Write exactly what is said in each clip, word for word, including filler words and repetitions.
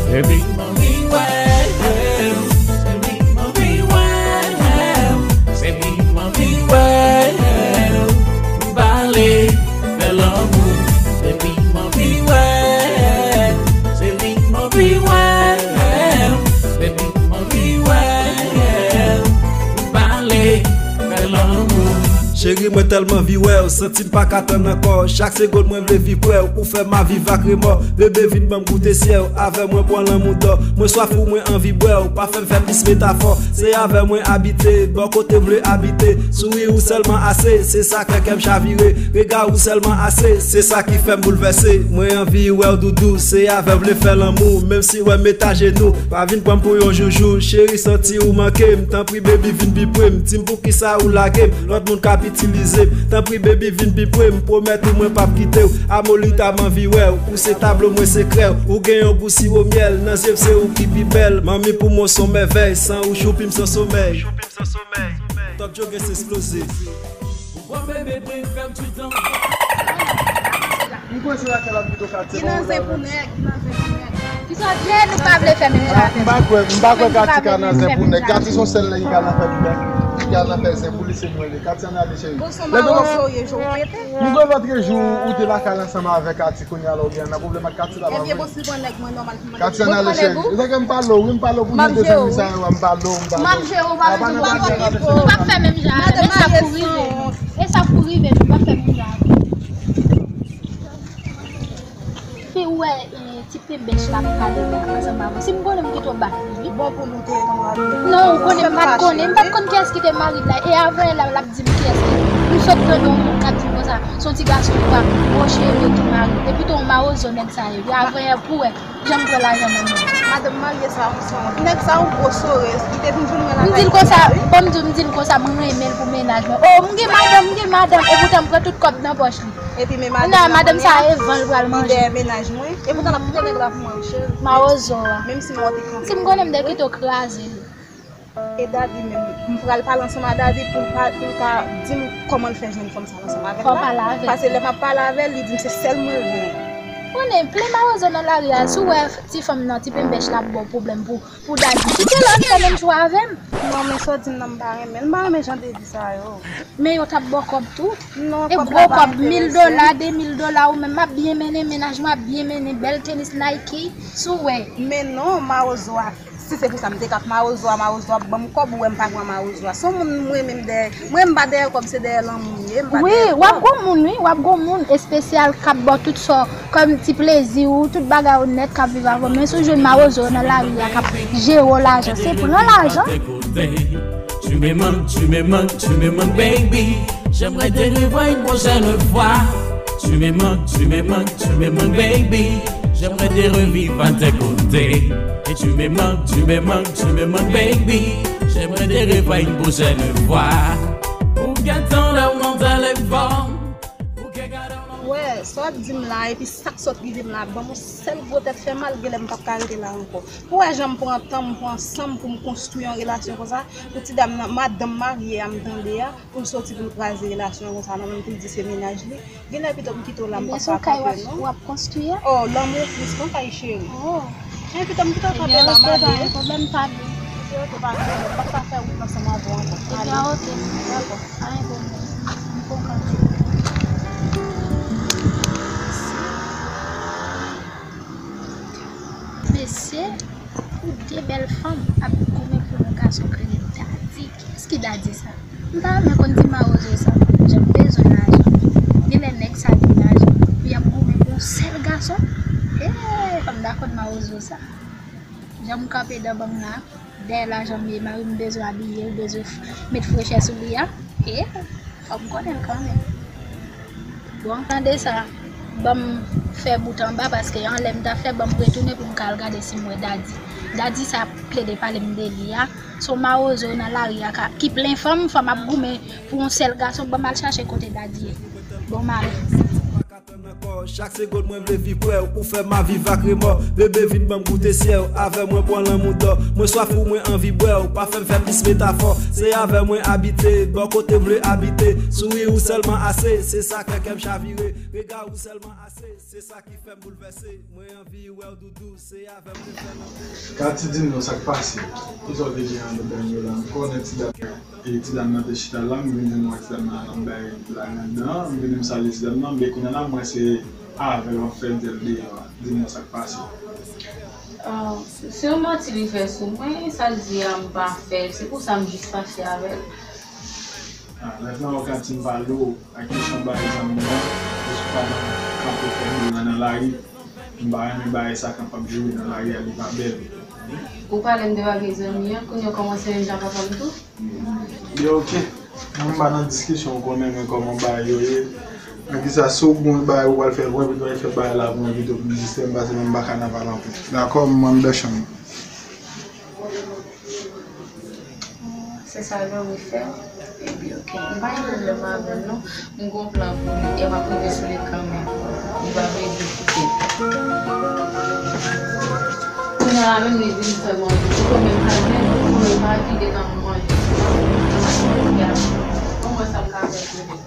Epi m anvi wè w, epi m anvi wè w, epi m anvi wè w. M pale, fè lanmou, epi m anvi wè w, epi m anvi wè w, epi m anvi wè w. M pale, fè lanmou. Cheri, mwen tèlman anvi wè w, santi m pa ka tann ankò. Chak segonn mwen vle viv prè w, ou fè m a viv ak remò. Bebe, vin ban m goute syèl, avè mwen pran lanmou dò. Mwen swaf ou, mwen anvi bwè w, pa fè m fè plis metafò. Se avè mwen abite, bò kote w vle abite. Souri ou sèlman ase, se sa k fè kè m chavire. Rega ou sèlman ase, se sa ki fè m boulvèse. Mwen anvi wè w doudou, se avè w vle fè lanmou. Menm si wè m met ajenou, pa vin pran m pou yon joujou. Cheri, santi ou manke m, tanpri baby vin pi pre m. Di m poukisa ou lage m, lòt moun k ap itilize m. Tanpri baby vin pi pre m, pwomèt ou mwen p ap kite w. Amolita m anvi wè w, ou se tablo mwen se krè w. Ou gen yon gou siwo myèl, nan zye m se ou ki pi bèl. Manmi pou mwen s on mèvèy, san ou choupi m san somèy. Top Joe gen se eksplozif. M kwè se Raquel ap pito Katy. Ki nan zen pou nèg, ki nan zen pou nèg. Kisa w di? Lè nou pa vle fè menaj avè m. M pa kwè, m pa kwè Katy ka nan zen pou nèg. Katy se yon sèl nèg ki ka nan fè pou nèg. Ki ka nan fè zen pou li se mwen li. Katy ann ale cheri. Bon, se yon mawozo w ye, je w rete. M kwè lòt jou ou te lakay ansanm avè Katy kounye a la ou gen nan pwoblèm ak Katy la pa vre. Ebyen bon, si l pran nèg mwen nòmal pou mwen. Katy ann ale cheri. E sa ke m pale w, wi, m pale w pou nèg de zanmi sa yo, m pale w, m pale w. M ap jere w, pa bezwen pale. Nou p ap fè menm jan avè m, e sa pou rive nou. E sa pou rive nou, m p ap fè menm jan avè m. Fi ou wè, e, ti penbèch la ap pale la ansanm avè w. Si m konnen m kite w bat li, wi. Bon pou nou te nan lavi. Non, ou konnen m pa t konnen, m pa t konn kiyès ki te mari l la. E avanyè la, l ap di m kiyès ki. M sot tande yon moun k ap di m konsa, se yon ti gason twa gwo cheve ki mari l. Epi tou yon mawozo nèg sa ye. E avanyè pou wè, jan m pran lajan nan men l. Madanm marye sa, se yon nèg sa yon gwo sorèz. Li te vin jwenn mwen lakay. M di l konsa, bon, m di w, m di l konsa, mwen renmen l pou mennaj mwen. O, m gen madanm, m gen madanm. E poutan m pran tout kòb nan pòch li. Epi men madanm sa e van l pral manje. Li dèyè mennaj mwen. E poutan l ap kite nèg la pou mwen, cheri. Mawozo a. Menm si m wè w te kanpe. Si m konnen m te kite w kraze l. E Daddy menm, m pral pale ansanm a Daddy pou l pa, pou l ka di m kòman l fè jwenn fanm sa ansanm avè l la. Fò w pale avè l. Paske lè m ap pale avè l, li di m se sèl mwen l gen. Konnen, plen mawozo nan lari a, si w wè ti fanm nan, ti penbèch la ap ba w pwoblèm pou Pou Daddy kite l, ann fè menm jou avè m. Non, men sa w di m nan, m pa renmen l. M pa renmen jan de vi sa yo. Men yo t ap ba w kòb tou. Non, e gwo kòb, mil dola, de mil dola, ou menm m ap byen mennen, mennaj mwen ap byen mennen, bèl tenis Nike, si w wè. Men non, mawozo a, si se pou sa m te k ap mawozo a, mawozo ap ban m kòb, ou wè m pa pran mawozo a. Se yon moun m renmen m dèyè, mwen m pa dèyè kòb, se dèyè lanmou m ye, m pa dèyè kòb. Wi, w ap gon moun, wi, w ap gon moun espesyal k ap ba w tout sa w Kòm ti plezi ou, tout bagay ou nèt k ap viv avè w, men si w jwenn mawozo nan lari a k ap jere w lajan, se pran lajan. Tu me manques, tu me manques, tu me manques, baby. J'aimerais te revoir une prochaine fois. Tu me manques, tu me manques, tu me manques, baby. J'aimerais te revivre à tes côtés. Et tu me manques, tu me manques, tu me manques, baby. J'aimerais te revoir une prochaine fois. Pou gentan lè w nan telefòn. Wè, sa w ap di m la, epi sa k sot rive m la, ban m yon sèl gwo tèt fè mal, genlè m p ap ka rete la ankò. Pou w wè jan m pran tan m, m pran san m pou m konstwi yon relasyon konsa, pou ti dam nan, madanm marye a m tande a, pou l soti pou l kraze relasyon konsa nan men m, pou l di se mennaj li. Genlè pito m kite w la, m p ap ka kanpe non. Ebyen, se yon kay w ap, w ap konstwi a? Oh, lanmou plis, yon kay cheri. Oh. Envite m kite w kanpe la, m ale. Ebyen, oke, pa gen pwoblèm, pa vle. Oke, oke, pa vle. M p ap ka fè wout ansanm avè w ankò. Ebyen, oke. Dakò. Pa gen pwoblèm. M kontan. Mesye, pou de bèl fanm ap goumen pou yon gason k rele Daddy. Kiyès ki Daddy sa? M ta renmen konn ti mawozo sa, jan m bezwen lajan. Genlè nèg sa gen lajan, pou y ap goumen pou yon sèl gason. Hey, fò m dakò ak mawozo sa. Jan m kanpe dan banm la, dèyè lajan m ye, mari m bezwen abiye, l bezwen f-, met frechè sou li a. Hey, fò m konnen l kanmenm. Bon, tande sa, ban m fè bout anba, paske anlè m ta fè, ban m retounen pou m ka al gade si m wè Daddy. Daddy sa ap plede pale m de li a. Se yon mawozo nan lari a ka, ki plen fanm, fanm ap goumen pou yon sèl gason, ban m al chache kote Daddy ye. Bon, m ale. Ka tann ankò, chak segonn mwen vle viv prè w, ou fè m a viv ak remò. Bebe vin ban m goute syè w, avè mwen pran lanmou dò. Mwen swaf ou, mwen anvi bwè w, pa fè m fè plis metafò. Se avè mwen abite, bò kote m vle abite. Souri ou sèlman ase, se sa k fè kè m chavire. Rega ou sèlman ase, se sa ki fè m boulvèse. Mwen anvi wè w doudou, se avè m ou fè lanmou. Katy, di m non, sa k pase? Kisa w te gen anndan yo la? M konnen ti dam nan. E ti dam nan te chita la, m vin jwenn wè ti dam nan ap bay blag anndan an, m vin, m salye ti dam nan, men kounye a la m wè se avè l w ap fè djòl deyò a. Di m non, sa k pase? Ah, se yon manti li fè sou mwen, sa l di a m pa fè l, se pou sa m jis fache avè l. Ah, lè sa w ka di m pale w ak kesyon bay zam nan, jis w pa nan kanpe fè djòl nan lari. M pa renmen bagay sa k ap ap joure nan lari a, li pa bèl. Ou pale m de bagay zanmi an, kounye a w kòmanse menm jan papa m tou? Yo, oke. Mwen m pa nan diskisyon, ou konnen men kòman bagay yo ye. Nan kisa, si w gen yon bagay ou pral fè, ou envite w al fè bagay la pou envite w pou distrè m, pase menm ba kanaval anpil. Dakò, m anndan chanm. Se sa Lori fè. Epi, oke. M pa gen pwoblèm avè l, non. M gon plan pou li, e m ap rive sou li kanmenm. Li pa vle di kite. Kounye a la menm li vin fè manje. Li konn menm pa menm, li pa vide nan manje. Bon, mwen sa m ka fè pou li.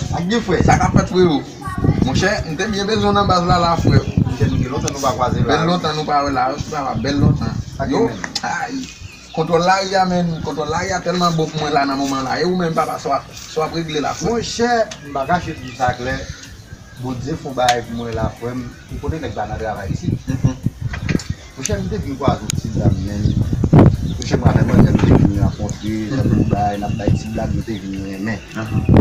Ak gen frè, sa k ap fèt, frero? Monchè, m te byen bezwen w nan baz la, la, frè. Monchè, nou gen lontan nou pa kwaze la. Bèl lontan nou pa wè la, wi, papa, bèl lontan. Yo, ay, kontwòl lari a, menn, kontwòl lari a tèlman bon pou mwen la nan moman la. E ou menm, papa, sa w ap, sa w ap regle la, frè? Monchè, m pa kache di w sa klè. Bondye fè yon bagay pou mwen la, frè m. Ou konnen nèg pa nan travay isit. Monchè, m te vin kwaze yon ti dam, menn. Monchè, m avè manzè, nou te vin rankontre, jan nou bay, n ap bay ti blag, nou te vin renmen.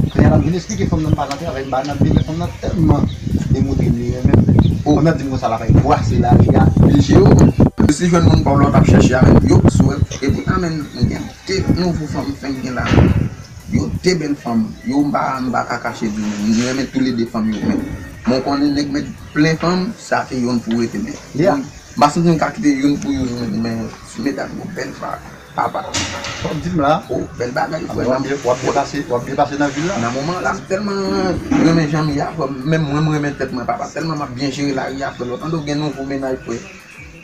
Kounye a, l ap vin esplike fanm nan m pa nan travay, m pa nan byen, men fanm nan tèlman demontre m li renmen m. Fanm nan di m konsa l ap al bwase lari a. Mesye yo, si jwenn moun pa w la w t ap chèche a, menn, yo sou, e poutan, menn, m gen de nouvo fanm fenk gen la. Yo de bèl fanm, yo m pa, m pa ka kache di w, m renmen toulede fanm yo, men, men w konnen nèg met plen fanm, sa se youn pou rete, men m pa santi m ka kite youn pou youn, men, men medam yo bèl pa, papa. Sa w ap di m la? O, bèl bagay, frè. W ap byen, w ap byen pase, w ap byen pase nan vil la? Nan moman la, m tèlman renmen jan m ye a, frè, menm mwen, m renmen tèt mwen, papa, tèlman m ap byen jere lari a, frè, lòt an do gen nouvo mennaj, frè.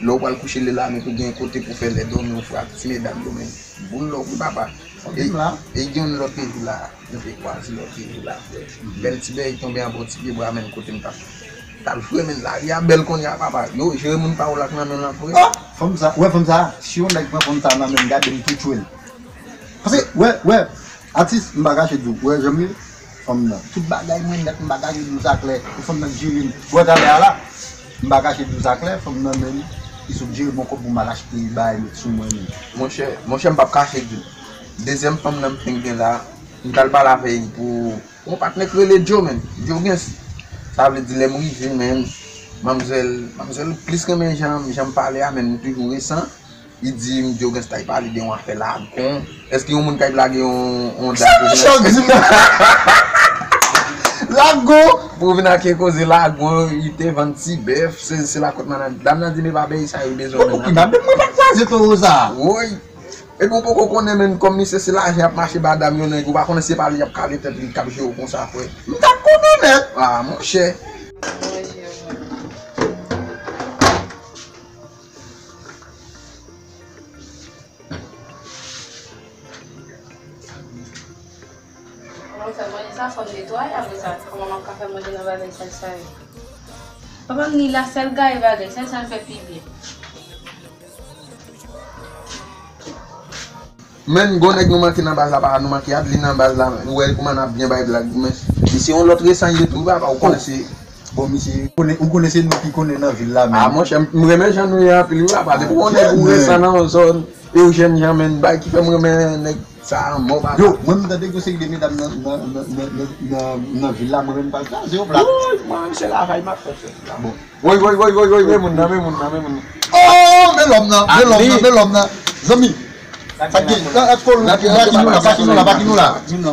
Lè w pral kouche le la nwit, ou gen kote pou fè lè dòmi w, frè, ak ti medam yo, men, boul lòk wi, papa. E, e gen yon lòt jou la, nou te kwaze lòt jou la, frè. Bèl ti bèy tonbe anba yon ti pye bwa, menn, kote m t ap, t ap jwe, menn, lari a bèl kounye a, papa. Yo, jere moun pa w la k nan men l an, frè. Ah! Fanm sa, ou wè fanm sa, si yon nèg pran fanm sa nan men l, gade m tou tchwe l. Pase, wè, wè, atis, m pa kache di w, wè, jan m ye, fanm nan. Tout bagay mwen nèt, m pa kache di w sa klè. E fanm nan k jere m. Wè talè a la, m pa kache di w sa klè, fanm nan menm, li sot jere m yon kòb pou m al achte bagay met sou mwen menm. Monchè, monchè, m p ap kache di w. Dezyèm fanm nan m fenk gen la, m t al pale avè l pou yon patnè k rele Joe, menn. Joe Gens. Sa vle di, lè m rive, menn, manmzèl, manmzèl plis renmen jan, jan m pale a, menn, m toujou resan. Li di m, Joe Gens ta pale de yon afè lagon. Èske yon moun k ap lage yon, yon dam pou vin ak lagon? Pou vin ak yon koze lagon, li te vann ti bèf, se, se lakòt nan, dam nan di, men pa bèy sa yo bezwen. Bon, pou ki nan bèf mwen pa kwaze towo sa? Woy. Epi w poko konnen, menn, kòm misye se lajan y ap mache ba dam yo, nèg, ou pa konnen se pa li y ap kale tèt li k ap jere w konsa, frè. M t ap konnen nèt. Ah, monchè. Mwen fè manje sa, fò m netwaye, apre sa, kòman m ap ka fè manje nan bagay sal sa yo? Papa m ni la sèl gaye bagay, sèl sa l fè pi byen. Menn, gon nèg nou manke nan baz la, papa, nou manke Adli nan baz la, ou wè kòman n ap byen bay blag, men li se yon lòt resan ye tou, papa, ou konnen se Bon, misye, ou konnen, ou konnen se nou ki konnen nan vil la menm. Ah, monchè, m, m renmen jan nou ye anpil, wi, papa. Depi w wè yon nèg ou resan nan yon zòn, e w jèn jan, menn, bagay ki fè m renmen nèg sa a mò, papa. Yo, mwen, m tande gen yon seri de medam nan, nan, nan, nan, nan, nan, nan vil la, mwen menm, m pral kraze yo plat. Woy, mwen menm, se lakay m ap fè fèt la. Bon. Woy, woy, woy, woy, woy, men moun nan, men moun nan, men moun nan. Oh, men lòm nan, men lòm nan, men lòm nan. Zanmi, Sa k gen? Èske ou pa ki nou la, pa ki nou la, pa ki nou la?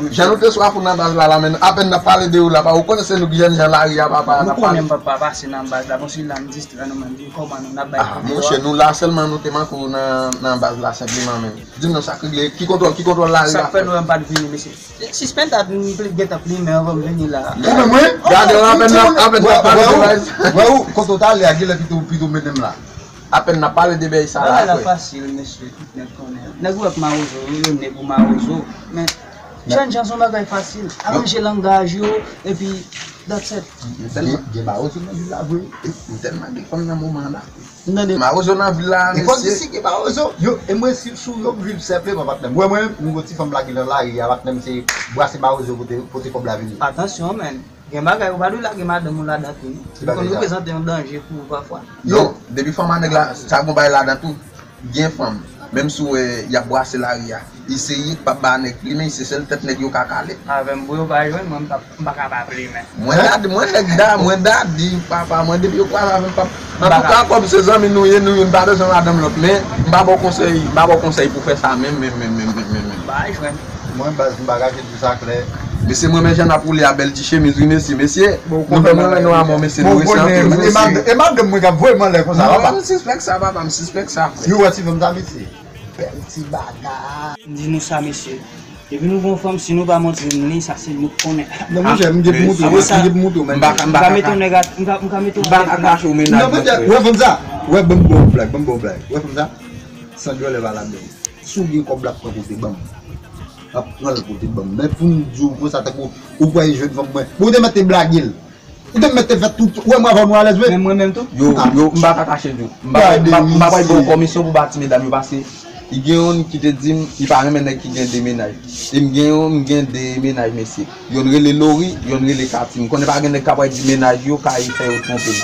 Jan nou te swaf ou nan baz la, la, men apèn n ap pale de ou la, pa ou konnen se nou k jèn jan lari a, papa, n ap pale. Mwen papa pase nan baz la, bon, si la m distrè nou menm, di kòman nou n ap bay kou deyò. Monchè, nou la sèlman, nou te manke w nan baz la senpleman, men di m non, sa k regle, ki kontwòl, ki kontwòl lari a? Sa k fè nou menm pa t vini, mesye? Sispann ta vin pli gentan plimen anvan m vini la. Ou menm wi? Gade w apèn n ap, apèn n ap pale de baz. Wè ou, kote w t ale a, genlè pito, pito mennen m la. Apèn n ap pale de bèy sa la. Bagay la fasil, mesye, tout nèg konnen. Nèg ou wè k mawozo, yo, yo ne pou mawozo. Men, jèn jan se yon bagay fasil. Aranje langaj yo, epi, that's it. Gen, gen mawozo nan vil la vre. M tèlman gen fanm nan moman an la. M tande. Mawozo nan vil la, mesye. E fò di si gen mawozo. Yo, e mwen si sou yo m viv senpleman, patnè m. Wè mwen, m gon ti fanm lage nan lari a, patnè m, se bwase mawozo pote, pote kòb la vini. Atansyon, menn. Gen bagay, ou pa dwe lage madanm ou ladan tou, non. Li konn reprezante yon danje pou ou pafwa. Non, depi fanm a nèg la, sa gon bagay ladan tou. Gen fanm. Menm si w wè y ap bwase lari a, i se yik p ap ba nèg plimen, i se sèl tèt nèg yo ka kale. Avè m, pou yo pa jwenn mwen, m p ap, m pa ka pa plimen. Mwen dadi, mwen nèg da, mwen dadi, papa, mwen depi yo kwaze avè m, p ap. Antouka, kòm se zanmi nou ye, nou youn pa bezwen madanm lòt, men m pa ba w konsèy, m pa ba w konsèy pou fè sa menm, menm, menm, menm, menm, menm, menm. M pa jwenn. Mwen baz, m pa kache di sa klè. Mesye, mwen men jan n ap woule a, bèl ti chemiz wi mesye, mesye. Nou fè mwen wè nou amò mesye, nou resi antre mesye. E madanm mwen k ap voye m anlè konsa papa. M sispèk sa papa, m sispèk sa. Yo wè ti fanm sa mesye. Bèl ti bagay. M di nou sa mesye. Depi nou gon fanm, si nou pa montre m li, sa se nou k konnen. Non monchè, m gen pou montre w, m gen pou montre w menn. M ka mete yon nèg a, m ka, m ka mete yon nèg a. M pa ka kache w mennaj mwen frè. Wè fanm sa, wè ban m ba w blag, ban m ba w blag. Wè fanm sa, san dòlè pa ladan l. Si w gen kòb la ap pran pote ban m. L ap pran l pote ban m. Men pou m di w konsa tankou ou kwè e jwenn fanm mwen. Bon, ou te mèt te blage l. Ou te mèt te fè tout, ou wè m avè w nou alèz vre. Men mwen menm tou. Yo, yo, m pa ka kache di w. M pa, m pa, m pa pral ba w komisyon pou ba ti medam yo pase. I gen youn ki te di m, li pa renmen nèg ki gen de mennaj. E m gen yon, m gen de mennaj mesye. Yonn rele Lori, yonn rele Kati. M konnen pa gen nèg k ap di mennaj yo kay fè yo twonpe m.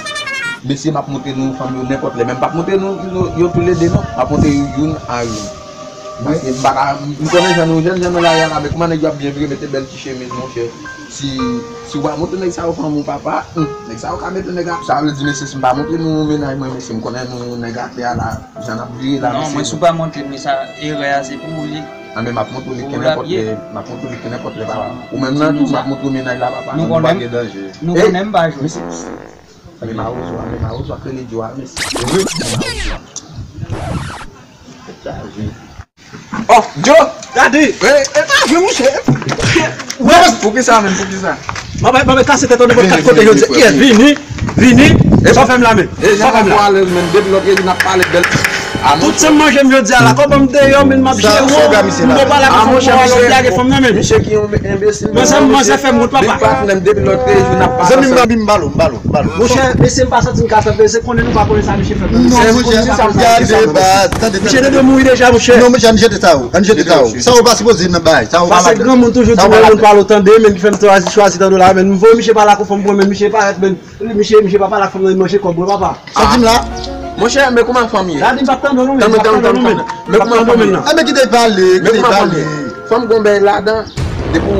Mesye, m ap montre nou fanm yo nenpòt lè. Men m p ap montre nou yo toulede non. M ap montre youn a youn. Paske m pa ka, m konnen jan nou jèn, jan nou lari a la, men kòman nèg yo ap byen vire, mete bèl ti chemiz, monchè. Si, si w pa montre nèg sa yo fanm ou papa, hmm, nèg sa yo ka mete nèg a. Sa vle di, mesye, si m pa montre nou mennaj mwen, mesye, m konnen nou nèg atè a la, jan n ap vire la, mesye. Non, mwen, si w pa montre m sa, erè a se pou ou li. Anben, m ap montre w li kenenpòt lè, m ap montre w li kenenpòt lè, papa. Ou menm nan tou, m ap montre w mennaj la, papa. Nou konnen, nou konnen m pa jwe. Mesye, men mawozo a, men mawozo a k rele Djo a, mesye. Wi, men mawozo a. Tèt chaje. Oh, Djo! Gade! E pa vre, monchè! Wè! Poukisa menm, poukisa? Mwen bay, mwen bay kase tèt ou nenpòt kat kote jodi a. Vini, vini, sa w fè m la menm? Sa w fè m la? Depi lòt jodi n ap pale bèl. Tout san manje m jodi a la, kòman m deyò, men m ap jere w, m bon pale avè fanm pou w lage fanm nan menm. Misye ki yon enbesil. Manzè, manzè fè m wont papa. Zanmi m, zanmi m, balo, balo, balo. Monchè, mesye m pa santi m ka fè peze, konnen nou pa konnen sa misye fè. Non, monchè, gade baz, tande, tande. Misye te dwe mouri deja, monchè. Non, monchè, ann jete sa yo, ann jete sa yo. Sa yo pa sipoze nan bay, sa yo pa ladan. Paske granmoun toujou di, men moun pa lo tande, men ki fè m chwazi, chwazi tande w la, men m voye misye pale ak yon fanm pou mwen, men misye parèt, men misye, misye pa pale ak fanm nan, li manje kòb mwen, papa. Sa di m la? Monchè, men kòman fanm ye? Gade, m p ap tande w non, men m p ap tande w non, men. Men kòman fanm ye? Enben kite l pale, kite l pale. Fanm gon bèy ladan, depi w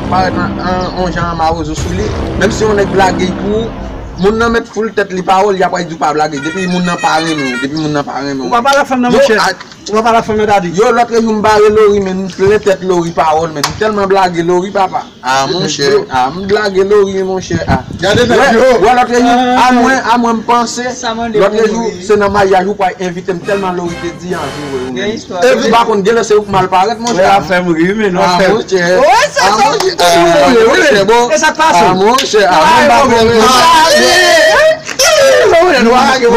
parèt an, an, on jan an mawozo sou li, menm si yon nèg blage pou ou, moun nan mèt foul tèt li pawòl, y ap di w pa blage. Depi moun nan pa renmen w, depi moun nan pa renmen w. Ou pa pale ak fanm nan, monchè. Ou pa pale ak fanm nan, Daddy. Yo, lòt jou m bare Lori, men m plen tèt Lori pawòl, men m tèlman blage Lori, papa. Ah, monchè, ah, m blage Lori, monchè, ah. Gade nèg yo. Wè, lòt jou, a mwen, a mwen m panse, lòt jou, se nan maryaj ou pral envite m, tèlman Lori te di anvi wè ou menm. Epi m pa konn, genlè se ou k mal parèt, monchè. Wè, a fè m ri, men non, fè m. Ah, monchè. Wè, sa, sa, monchè, bon. E sa k pase? Ah, monchè, ah, mwen pa konn. Wè nèg yo,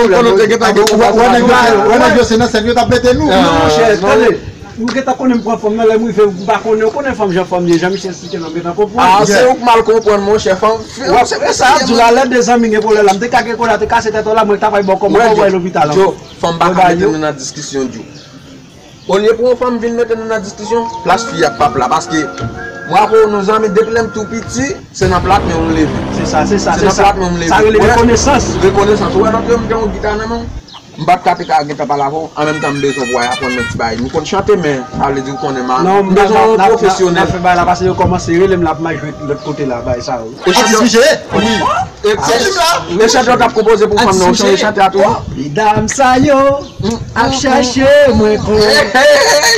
wè nèg yo, se nan sèn yo t ap mete nou. Non, monchè, tande. Ou gentan konnen m pran fanm nan, lè m rive, m pa konnen, ou konnen fanm jan fanm ye, jan misye esplike la, m gentan konprann. Ah, se ou k mal konprann, monchè, fanm. Wè, se sa, di w la, lè de zanmi gen pwoblèm la, m te ka gen kola, te kase tèt ou la, mwen t ap al ba w kòb mwen, ou al lopital la. Djo, fanm pa ka mete nou nan diskisyon, Djo. Olye pou yon fanm vin mete nou nan diskisyon, plas fi ak pap la, paske mwen avè w nou zanmi, depi lè m tou piti, se nan plat men m leve. Se sa, se sa, se sa. Se nan plat men m leve. Sa rele rekonesans. Rekonesans. Ou wè lòt yo, m gen yon gita nan men m. M pa t ka te ka gentan pale avè w, an menm tan m bezwen pou w al aprann mwen ti bagay. M konn chante, men sa vle di w konnen m a, m bezwen yon pwofesyonèl. N ap fè bagay la, pase yo kòmanse rele m la pou m al jwe lòt kote la, bagay sa yo. Atis misye ye? Wi. E chante w t ap konpoze pou fanm nan, ou chanje chante a toujou? Medam sa yo ap chache mwen kon.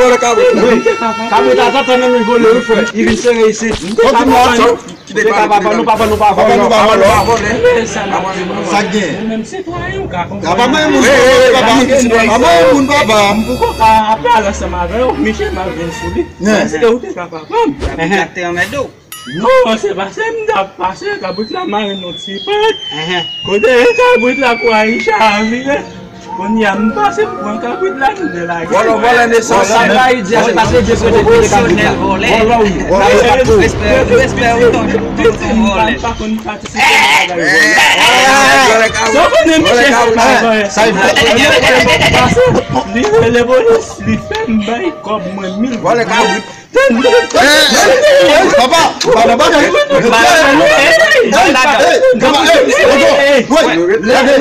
vòlè kabrit. Wi. Kabrit la tantan menm li vole wi frè. Li vin sere isit. Kontinye. Kite kabrit la. Nou pa vòlè, nou pa vòlè. Papa nou pa vòlè. Sa k gen? Mwen menm sitwayen ou ka konprann. Papa mwen moun papa. Papa mwen moun papa. M poko ka pale ansanm avè w. Michel m ap vin sou li. Èske ou te ka papa m? Kabrit la te anmède w. Non, se pase m t ap pase, kabrit la mare nan ti pant. Kote kabrit la kwè li chavire. Kounye a m pase m pran kabrit la, nou delage. Vòlè, vòlè nesans. Sa m rayi di a, se pase de kote de kabrit la. Vòlè wi. Respè, respè wi, tonton, tonton vòlè. M pa konn patisipe nan bagay vòlè. Sa w konnen Michel se pa vòlè. Sa e vòlè. Li rele polis, li fè m bay kòb mwen mil goud. Vòlè kabrit. Papa, papa, papa. Gade,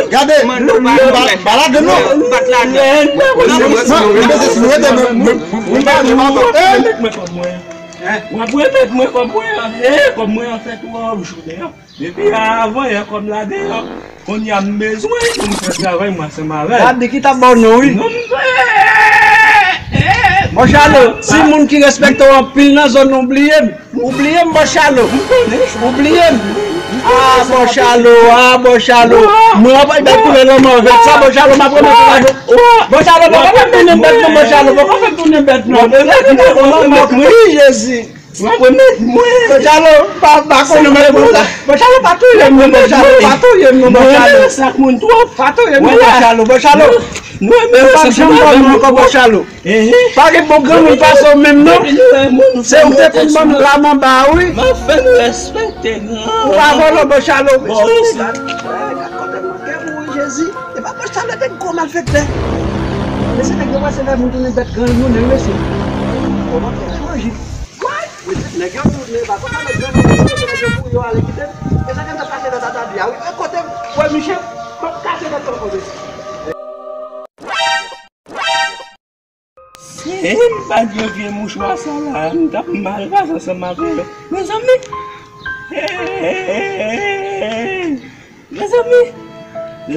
gade, gade, pa ladan non. W ap remèt mwen kòb mwen an. E, kòb mwen an fè twò jou deyò. Depi avan yè kòm la deyò, kounye a m bezwen pou m fè travay mwen ansanm avè l. Gade ki t ap ba w non wi. Non, m fè. Bòchalo, si moun ki respekte w anpil nan zòn nan, ou bliye m. Ou bliye m, Bòchalo. Ou bliye m. Ah, Bòchalo, ah, Bòchalo. Mwen ap bay koulè lanmò avèk sa, Bòchalo, m ap remèt ou lajan. Bòchalo, poko fè m tounen bèt non, Bòchalo, poko fè m tounen bèt non. Wi, Jezi. Mwen remèt mwen. Bòchalo, pa, pa konnen mwen konsa. Bòchalo, pa touye m non, Bòchalo, pa touye m non, Bòchalo. Mwen sa moun twòp. Pa touye m non, Bòchalo, Bòchalo. Mwen pa janm ba w non ankò, Bòchalo. Pa gen bon granmoun pase w menm non. Se ou te konn ban m lam anba a wi. M ap fè n respekte gran. Ou pa vòlè, Bòchalo. Gad kote m gen pou ou, Jezi. E pa Bòchalo, e te gwo malfektè. Mesye nèg yo wè se lè moun tounen bèt gran yo, men mesye. Kòman fè manje? Nèg yo tounen, pa konn sa nèg yo nan, nèg yo pou yo ale kite m. E sa k ap pase nan tata di a wi. E kote m wè Michel, m ap kase tèt ou ankò mesye. Si m pa t gen vye mouchwa sa la, m t ap mal pase ansanm avè yo. Mezanmi, mezanmi,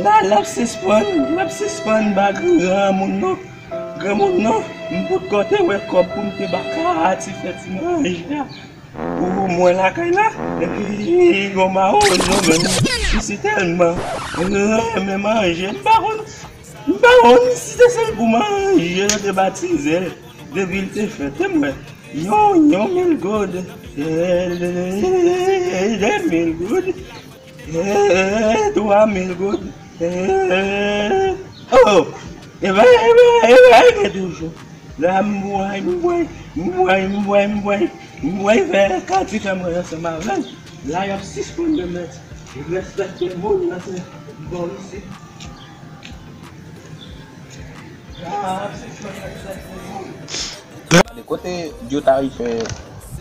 la l ap sispann, l ap sispann ba granmoun non. Granmoun non, m potko te wè kòb pou m te ba Katy fè ti manje a. Ou mwen lakay la, epi yon mawozo menm, li se tèlman renmen manje, m pa konn, m pa konn si se sèl pou manje yo te batize l, depi l te fèt, te m wè, yon, yon mil goud, de mil goud, twa mil goud, oh, e pa, e pa, e pa gen toujou. La m bway, m bway, m bway, m bway, m bway, m bway vè Katy fè mwen ansanm avè l. La y ap sispann remèt respekte moun nan se bò isit. La y ap sispann respekte moun. Gade kote Dyo ta rive fè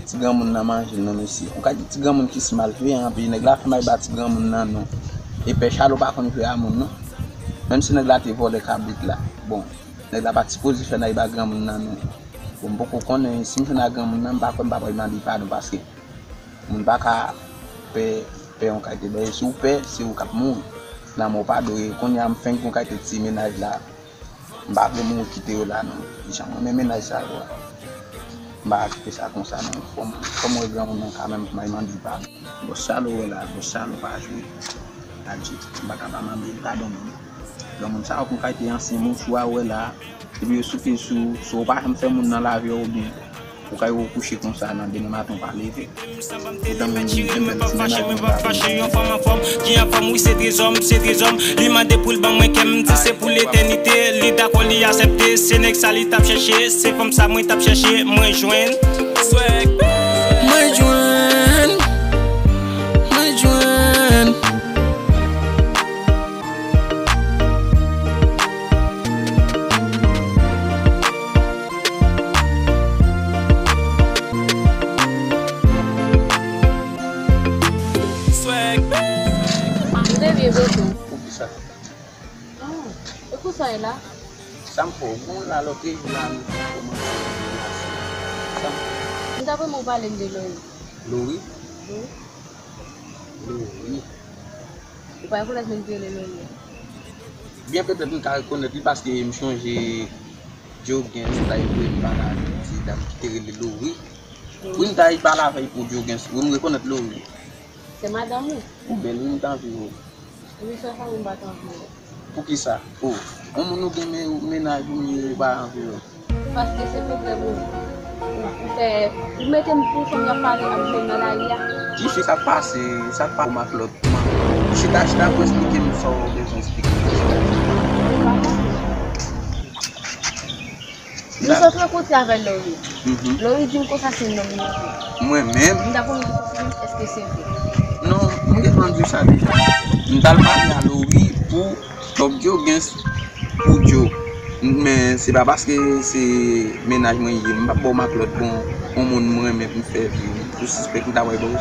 ti granmoun nan manje l non mesye. Ou ka di ti granmoun ki si malveyan anpil, nèg la fè may ba ti granmoun nan non. E pè Chalo pa konn jwe a moun non. Menm si nèg la te vòlè kabrit la. Bon. Nèg la pa t sipoze fè n al ba granmoun nan non. Bon, m poko konnen, si m jwenn ak granmoun nan, m pa kwè m pa pral mande padon, paske moun pa ka pè, pè yon kalite bagay. Si w pè, se ou k ap mouri. Lanmò pa dwe, kounye a m fenk gon kalite ti mennaj la. M pa vle mouri kite yo la non. Jan mwen renmen mennaj sa yo a. M pa ka kite sa konsa non. Fò m, fò m wè granmoun nan kanmenm pou m al mande padon. Bòs Chalo wè la, bòs Chalo pa jwe. Adje, m pa ka pa mande l padon non. Granmoun sa yo konn kalite ansyen mouchwa ou wè la, epi yo souke sou, si w pa janm fè moun nan lavi w oubyen ou kay ou kouche konsa nan demen maten ou pa leve. Poutan menm gen bèl ti mennaj mwen pa fache, yon fanm anfòm, ki anfòm wi se trezò m, se trezò m. Li mande pou l ban mwen kè m, m di se pou letènite. Li dakò, li aksepte, se nèg sa li t ap chèche, se fanm sa mwen t ap chèche, mwen jwenn. Swag. Mwen jwenn, mwen jwenn. Swag. Ou te byen, bebe. Poukisa? Ah, e konsa e la? Sa m fè w? Bon, la lòt jou la, nou kòmanse relasyon. Sa m fè w? M ta renmen w pale m de Lori. Lori? Wi. Lori. Ou pa rekonèt moun ki rele Lori a? Byen petèt m ta rekonèt li paske m chonje Djogens ta voye m pale avèk ti dam ki te rele Lori. Wi, m ta pale avè l pou Djogens. Wi, m rekonèt Lori. Se madanm ou? Ou bèl, wi, m ta anvi wè w. Epi sa, sa m pa t anvi wè. Poukisa? O, yon moun ou gen men, mennaj ou, men ou pa anvi wè l. Paske se pwoblèm ou. Ou fè, ou mete m pou fanm y ap pale ak jèn nan lari a. Tifi, sa k pase, sa k pa bon ak lòt man. Chita, chita pou esplike m sa w bezwen esplike m. Chita, chita. Nou sot rankontre avè Lori. Mhm. Lori di m konsa se nonm li ye. Mwen menm? M ta konn di konsa, èske se vre? Non, m gentan di w sa deja. M t al pale a Lori pou Top Djo gen s-, pou Djo. Men se pa paske se mennaj mwen ye, m p ap ba w mak lòt bon, yon moun m renmen pou m fè vi. Ou sispèk m ta pral ba w.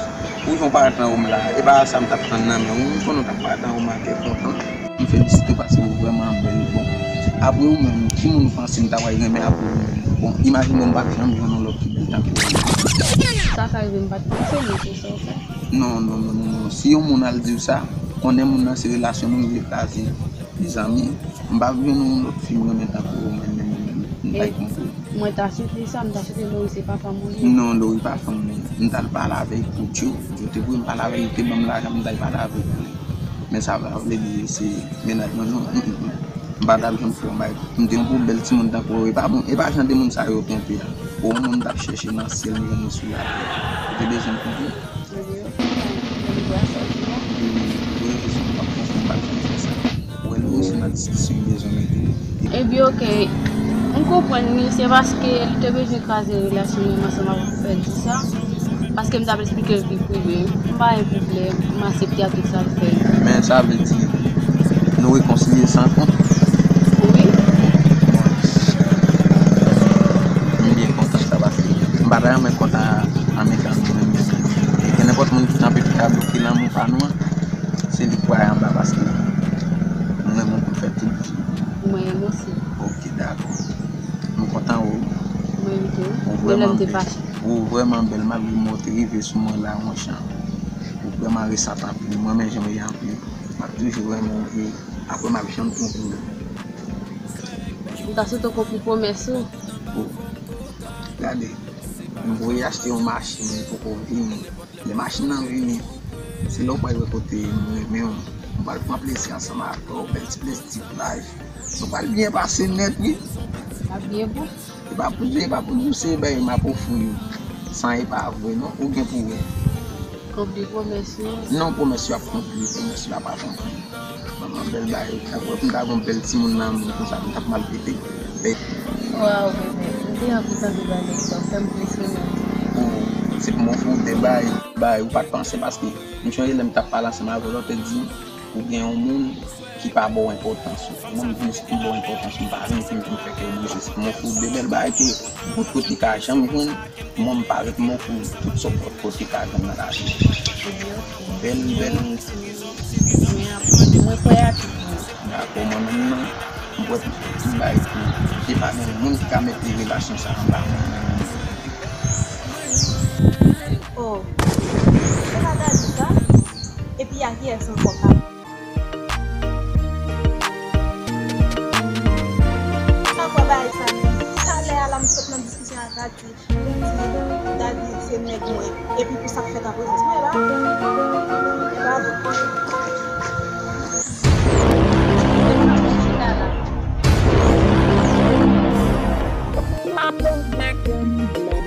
Ou jan w parèt anwo m la, e pa sa m t ap tann nan men w, m konnen w t ap parèt anwo m a kè kontan. M felisite w paske w vrèman bèl. Bon, apre ou menm, ki moun ou panse m ta pral renmen apre ou menm? Bon, imajine w m pa t janm jwenn yon lòt ki bèl tankou ou. Sa ka rive m pa t panse, men se sa w fè. Non, non, non, non, non. Si yon moun al di w sa, konnen moun nan se relasyon nou vle kraze. Mezanmi, m pa vle jwenn yon lòt fi m renmen tankou ou menm, menm, menm, menm. M pa konprann. Mwen ta swete sa, m ta swete Lori se pa fanm ou li ye. Non, Lori pa fanm mwen. M t al pale avè l pou Djo. Djo te voye m pale avè l, li te ban m lajan, m t al pale avè l. Men sa pa vle di se mennaj mwen, non. Mm, mm, mm. M pa t ap janm fè yon bagay. M te yon pou bèl timoun tankou ou. E pa bon, e pa jan de moun sa yo konpe a. Ou yon moun m t ap chèche nan syèl, m jwenn li sou latè. Ou te bezwen m konpe? Ebyen, ebyen, ebyen, ebyen, ebyen, ebyen, Ou wè, Lori, se nan diskisyon m bezwen mete. Ebyen, oke. M konprann li, se paske li te bezwen kraze relasyon li ansanm avè w pou fè l di sa. Paske m t ap esplike l pi prive. M pa gen pwoblèm, m aksepte ak tout sa l fè. Men sa vle di, nou rekonsilye san kont? Wi. M byen kontan sa paske m pa ta renmen kont a, amical nou menm menm. E nenpòt moun ki kanpe ki ta bloke lanmou pa nou an, se li k pral anba paske m renmen w pou m fè tout vi. Mwen menm osi. Oke, dakò. M kontan ou. Mwen menm tou. Ou vrèman bèl. Ou vrèman bèl malgre mo te rive sou mwen la yon jan. Ou vrèman resant anpil. Mwen menm jan w ye anpil. M ap toujou renmen w e apre m ap janm twonpe w. M ta swete w konpli pwomès ou. O. Gade. M voye achte yon machin, li poko vini. Lè machin nan vini, se la w pral wè kote m renmen w. M pral pran plezi ansanm avè w, bèl ti plezi, ti life. Nou pral byen pase nèt, wi. L ap byen bon. E pa pou, e pa pou di w se bagay m ap ofri w. Sa e pa vre, non. Ou gen pou wè. Konpli pwomès yo. Non, pwomès yo ap konpli, pwomès yo ap akonpli. Manman bèl bagay, ou ta kwè pou m ta gon bèl timoun nan men konsa, m t ap mal pete. Waw, bebe, m te anvi tande bagay sa, ou fè m plis renmen. O, se pou m ofri w de bagay, bagay ou pa t panse, paske m sonje lè m t ap pale ansanm avè w la, ou te di ou gen yon moun ki pa ba w enpòtans ou. Mwen, m vin pou m ba w enpòtans ou, m pa vin pou m vin fè kè w brize. Se pou m ofri w de bèl bagay ke nenpòt kote ka janm jwenn. Mwen, m parèt mwen pou tout sa w kote ka jwenn nan lavi. Bèl, bèl. Mwen kwè a tout moun. Dakò, mwen menm nan, m kwè tout bagay pou, e pa gen moun ki ka mete relasyon sa anba mwen menm. Oh, se pa Daddy sa? Epi a kiyès ankò ka? Sa kwè bagay sa menm. Talè a la m sot nan diskisyon ak Daddy. Daddy se nèg mwen. Epi pou sa k fèt apre sa, se pa, e pa vre. Pablo Macron.